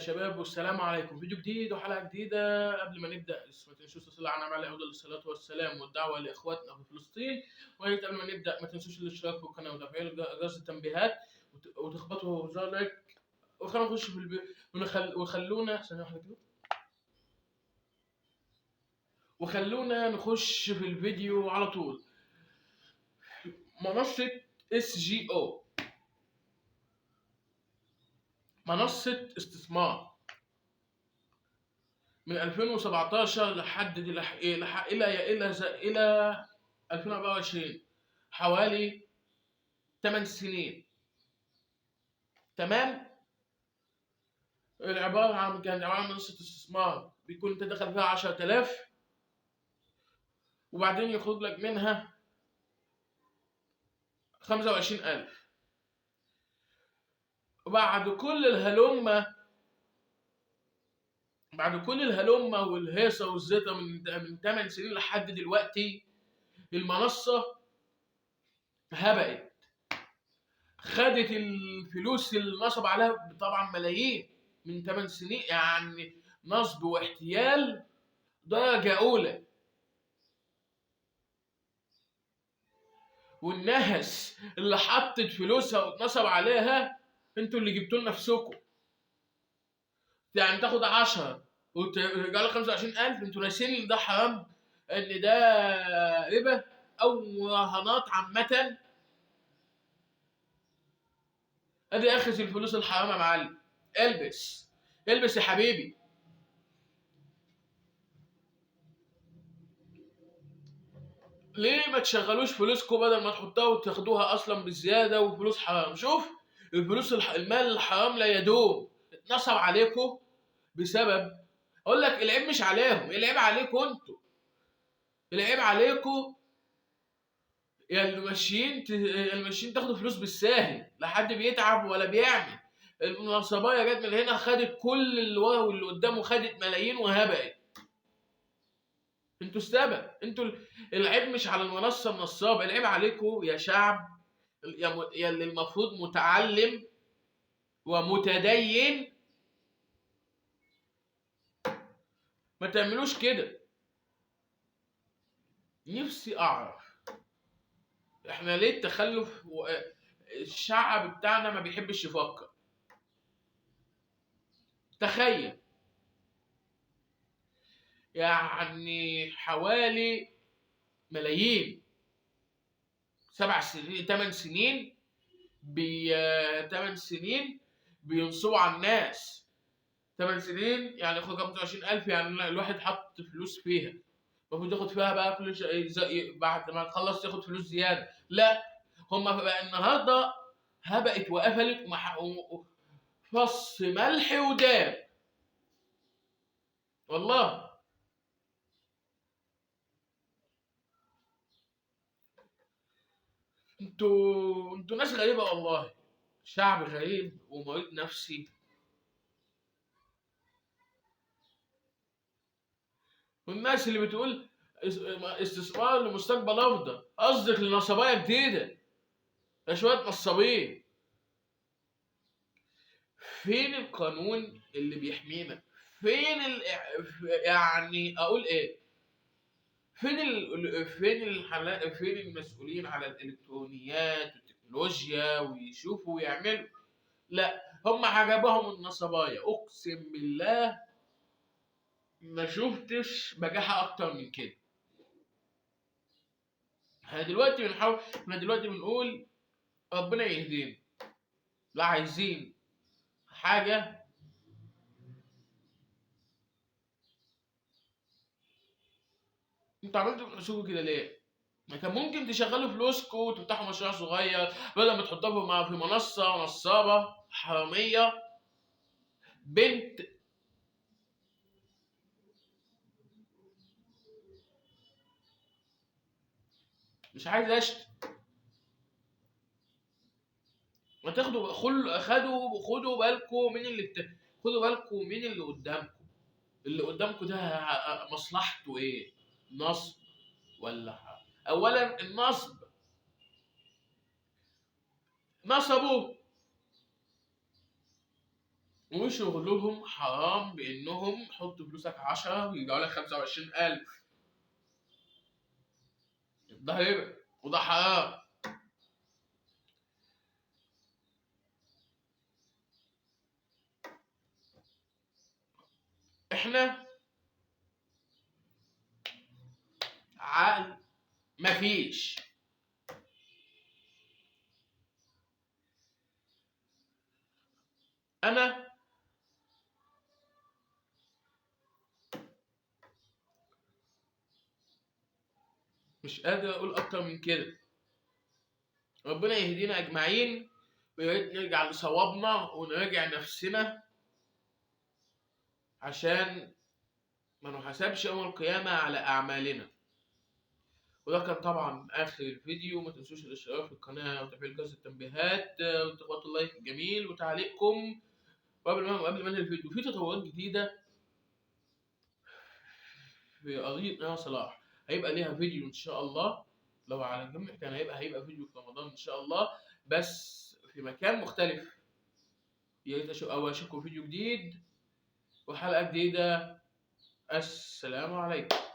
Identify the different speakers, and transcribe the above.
Speaker 1: شباب، والسلام عليكم. فيديو جديد وحلقه جديدة. قبل ما نبدا ما تنسوش تصلوا على النبي عليه افضل الصلاة والسلام والدعوة لاخواتنا في فلسطين. ويا قبل ما نبدا ما تنسوش الاشتراك في القناة وتفعيل جرس التنبيهات وتخبطوا زر لايك. وخلونا نخش في وخلونا ثانية واحدة كده، وخلونا نخش في الفيديو على طول. منصة SGO، منصة استثمار من 2017 لحد الى الى الى 2024، حوالي 8 سنين. تمام. العبارة عن كان عبارة عن منصة استثمار بيكون انت دخل فيها 10,000 وبعدين يخرج لك منها 25,000. وبعد كل الهلمة، بعد كل الهلمة والهيصة والزيطة من 8 سنين لحد دلوقتي، المنصة هبقت، خدت الفلوس اللي نصب عليها طبعا ملايين من 8 سنين، يعني نصب واحتيال درجة أولى. والنهس اللي حطت فلوسها واتنصب عليها انتوا اللي جبتوا لنفسكم. يعني تاخد 10 وترجع لك 25,000، انتوا ناسيين ان ده حرام، ان ده ربا او مراهنات عامة. ادي اخذ الفلوس الحرام يا معلم. البس البس يا حبيبي. ليه ما تشغلوش فلوسكم بدل ما تحطوها وتاخدوها اصلا بالزيادة وفلوس حرام؟ شوف الفلوس المال الحرام لا يدوم. اتنصب عليكم بسبب، اقول لك العيب مش عليهم، العيب عليكم انتوا، العيب عليكم يا اللي ماشيين اللي ماشيين تاخدوا فلوس بالساهل، لا حد بيتعب ولا بيعمل. النصبايه جت من هنا خدت كل اللي ورا واللي قدامه، خدت ملايين وهبقت. انتوا السبب، انتوا العيب مش على المنصة النصابه، العيب عليكم يا شعب، يا اللي المفروض متعلم ومتدين. ما تعملوش كده. نفسي اعرف احنا ليه التخلف الشعب بتاعنا ما بيحبش يفكر. تخيل يعني حوالي ملايين، 7 سنين 8 سنين 8 سنين بينصبوا على الناس. 8 سنين يعني ياخد 25,000، يعني الواحد حط فلوس فيها المفروض ياخد فيها بقى كل شيء، بعد ما تخلص ياخد فلوس زيادة. لا، هم بقى النهارده هبقت وقفلت فص ملح وداب. والله انتوا ناس غريبة والله، شعب غريب ومريض نفسي. والناس اللي بتقول استثمار لمستقبل افضل، قصدك لنصبايا جديدة يا شوية نصابين. فين القانون اللي بيحمينا؟ فين يعني اقول ايه؟ فين فين المسؤولين على الالكترونيات والتكنولوجيا ويشوفوا ويعملوا؟ لا، هم عجبهم النصبايا. اقسم بالله ما شفتش بجاحة اكتر من كده. احنا دلوقتي بنحاول، احنا دلوقتي بنقول ربنا يهدينا، لا عايزين حاجة. انتوا عملتوا فلوسكم كده ليه؟ ما كان ممكن تشغلوا فلوسكم وتفتحوا مشروع صغير بدل ما تحطوها في منصة نصابة حرامية بنت. مش عايز اشتم. ما تاخدوا خدوا بالكم من اللي خدوا بالكم من اللي قدامكم. اللي قدامكم ده مصلحته ايه؟ نصب ولا اولا النصب نصبوا وشغلهم حرام بانهم حط فلوسك 10 يرجعوا لك 25,000. ده ربا وده حرام. احنا عقل مفيش. انا مش قادر اقول اكتر من كده. ربنا يهدينا اجمعين، ويا ريت نرجع لصوابنا ونراجع نفسنا عشان ما نحاسبش يوم القيامة على أعمالنا. وده كان طبعا آخر الفيديو. ما تنسوش الاشتراك في القناة وتفعيل جرس التنبيهات وتضغطوا اللايك الجميل وتعليقكم. وقبل ما انهي الفيديو، في تطورات جديدة في قضية نهى صلاح هيبقى ليها فيديو إن شاء الله. لو على الجمع كان هيبقى فيديو في رمضان إن شاء الله، بس في مكان مختلف. يا ريت أشوفكم فيديو جديد وحلقة جديدة. السلام عليكم.